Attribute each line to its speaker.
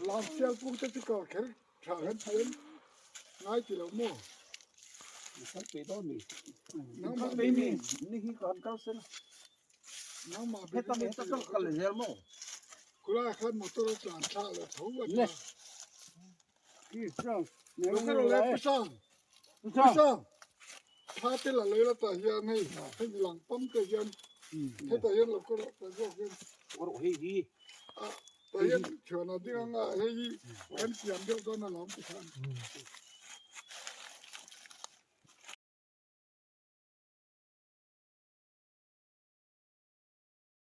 Speaker 1: Lam sial puk te chu kal kher tha kan ti em? Ngai ti lo maw?
Speaker 2: Kal pe dawn mi.
Speaker 1: Nangmah
Speaker 2: Kal pe mi. Ni hi kan kal sen.
Speaker 1: Nangmah
Speaker 2: Heta
Speaker 1: berin
Speaker 2: heta kal kal zel maw?
Speaker 1: Khulai khan motor a tlan thla lo tho a tia.
Speaker 2: Ki sang.
Speaker 1: Lo ka rawh le Pu Sang. Pu Sang. Thla te la lei la tah hian hei hei lang pam te hian hetah hian lo ka rawh ta zawk hian.
Speaker 2: Rawh hei hi.
Speaker 1: Tah hian thian a ding anga hei hi kan siam deuh dawn alawm ti khan.